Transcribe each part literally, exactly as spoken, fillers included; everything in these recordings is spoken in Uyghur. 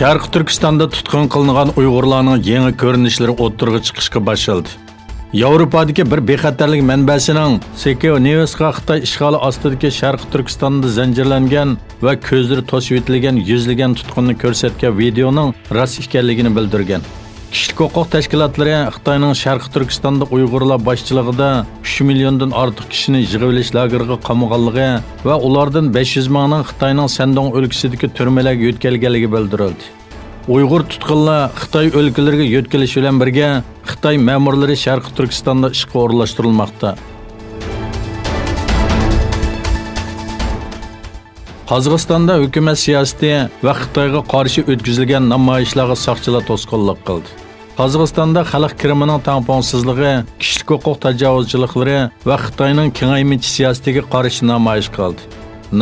شەرقىي تۈركىستاندا تۇتقۇن قىلىنغان ئۇيغۇرلارنىڭ يېڭى كۆرۈنۈشلىرى ئوتتۇرىغا چىقىشقا باشلىدى. ياۋروپادىكى بىر بىخەتەرلىك مەنبەسىنىڭ سېكيو نيۇسقا خىتاي ئىشغالى ئاستىدىكى شەرقىي تۈركىستاندا زەنجىرلەنگەن ۋە كۆزلىرى توسۇۋېتىلگەن يۈزلىگەن تۇتقۇننى كۆرسەتكەن ۋىدېئونىڭ راست ئىكەنلىكىنى بىلدۈرگەن. كىشىلىك ھوقۇق تەشكىلاتلىرى خىتاينىڭ شەرقىي تۈركىستاندا ئۇيغۇرلار باشچىلىقىدا ئۈچ مىليوندىن ئارتۇق كىشىنى يىغىۋېلىش لاگېرىغا قامىغانلىقى ۋە ئۇلاردىن بەش يۈز مىڭنىڭ خىتاينىڭ سەندۇڭ ئۆلكىسىدىكى تۈرمىلەرگە يۆتكەلگەنلىكى بىلدۈرۈلدى. ئۇيغۇر تۇتقۇنلار خىتاي ئۆلكىلىرىگە يۆتكىلىش بىلەن بىرگە، خىتاي مەمۇرلىرى شەرقىي تۈركىستاندا ئىشقا ئورۇنلاشتۇرۇلماقتا. قازاقىستاندا ھۆكۈمەت سىياسىتى ۋە خىتايغا قارشى ئۆتكۈزۈلگەن نامايىشلارغا ساقچىلار توسقۇنلۇق قىلدى. قازاقىستاندا خەلق كىرىمىنىڭ تەڭپۇڭسىزلىقى، كىشىلىك ھوقۇق تاجاۋۇزچىلىقلىرى ۋە خىتاينىڭ كېڭەيمىچى سىياسىتىگە قارشى نامايىش قىلدى.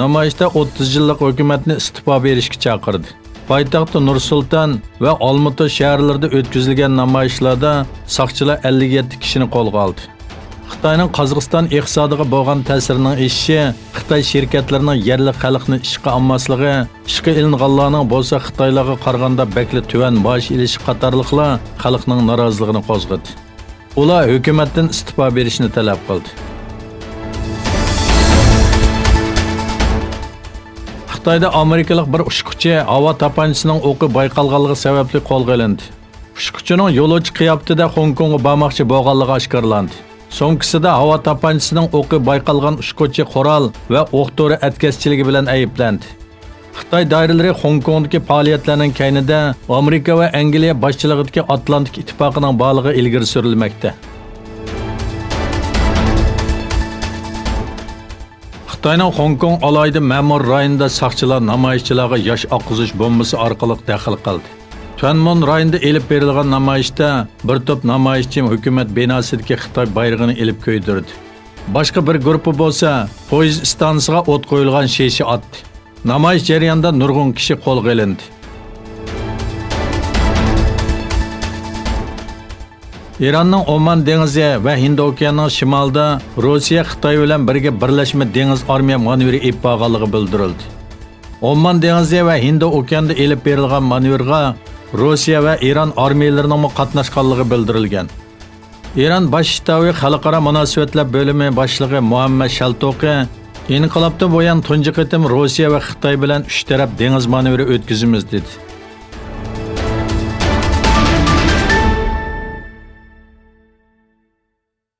نامايىشتا ئوتتۇز يىللىق ھۆكۈمەتنى ئىستېپا بېرىشكە چاقىردى. پايتەخت نۇر سۇلتان ۋە ئالمۇتا شەھەرلىرىدە ئۆتكۈزۈلگەن نامايىشلاردا ساقچىلار ئەللىك يەتتە كىشىنى قولغا ئالدى. خىتاينىڭ قازاقىستان ئىقتىسادىغا بولغان تەسىرىنىڭ ئېشىشى خىتاي شىركەتلىرىنىڭ يەرلىك خەلقنى ئىشقا ئالماسلىقى، ئىشقا ئېلىنغانلارنىڭ بولسا خىتايلارغا قارىغاندا بەكلا تۆۋەن مائاش ئېلىشى قاتارلىقلار خەلقنىڭ نارازىلىقىنى قوزغىدى. ئۇلار ھۆكۈمەتتىن ئىستېپا بېرىشنى تەلەپ قىلدى. خىتايدا ئامېرىكىلىق بىر ئۇچقۇچى ھاۋا تاپانچىسىنىڭ ئوقى بايقالغانلىقى سەۋەبلىك قولغا ئېلىندى. ئۇچقۇچىنىڭ يولۇچى قىياپىتىدە خوڭكوڭغا بارماقچى بولغانلىقى ئاشكارىلاندى. سومكىسىدا ھاۋا تاپانچىسىنىڭ ئوقى بايقالغان ئۇچقۇچى قورال ۋە ئوق دورا ئەتكەسچىلىكى بىلەن ئەيىبلەندى. خىتاي دائىرىلىرى خوڭكوڭدىكى پائالىيەتلەرنىڭ كەينىدە ئامېرىكا ۋە ئەنگلىيە باشچىلىقىدىكى ئاتلانتىك ئىتتىپاقىنىڭ بارلىقى ئىلگىرى سۈرۈلمەكتە. خىتاينىڭ خوڭكوڭ ئالاھىدە مەمۇرىي رايونىدا ساقچىلار نامايىشچىلارغا ياش ئاققۇزۇش بومبىسى ئارقىلىق دەخلى قىلدى. تۈەنمۇن رايونىدا ئېلىپ بېرىلغان نامايىشتا بىر توپ نامايىشچى ھۆكۈمەت بىناسىدىكى خىتاي بايرىقىنى ئېلىپ كۆيدۈردى. باشقا بىر گۇرۇپپا بولسا پويىز ئىستانسىسىغا ئوت قويۇلغان شېشە ئاتتى. نامايىش جەريانىدا نۇرغۇن كىشى قولغا ئېلىندى. ئىراننىڭ ئومان دېڭىزى ۋە ھىندى ئوكيانىنىڭ شىمالىدا روسىيە خىتاي بىلەن بىرگە بىرلەشمە دېڭىز ئارمىيە مانېۋىرى ئېلىپ بارغانلىقى بىلدۈرۈلدى. ئومان دېڭىزى ۋە ھىندى ئوكيانىدا ئېلىپ بېرىلغان مانېۋىرغا روسىيە ۋە ئىران ئارمىيىلىرىنىڭمۇ قاتناشقانلىقى بىلدۈرۈلگەن. ئىران باش شتابى خەلقئارا مۇناسىۋەتلەر بۆلۈمى باشلىقى مۇھەممەد شەلتوقى ئىنقىلابتىن بۇيان تۇنجى قېتىم روسىيە ۋە خىتاي بىلەن ئۈچ تەرەپ دېڭىز مانېۋىرى ئۆتكۈزىمىز، دېدى.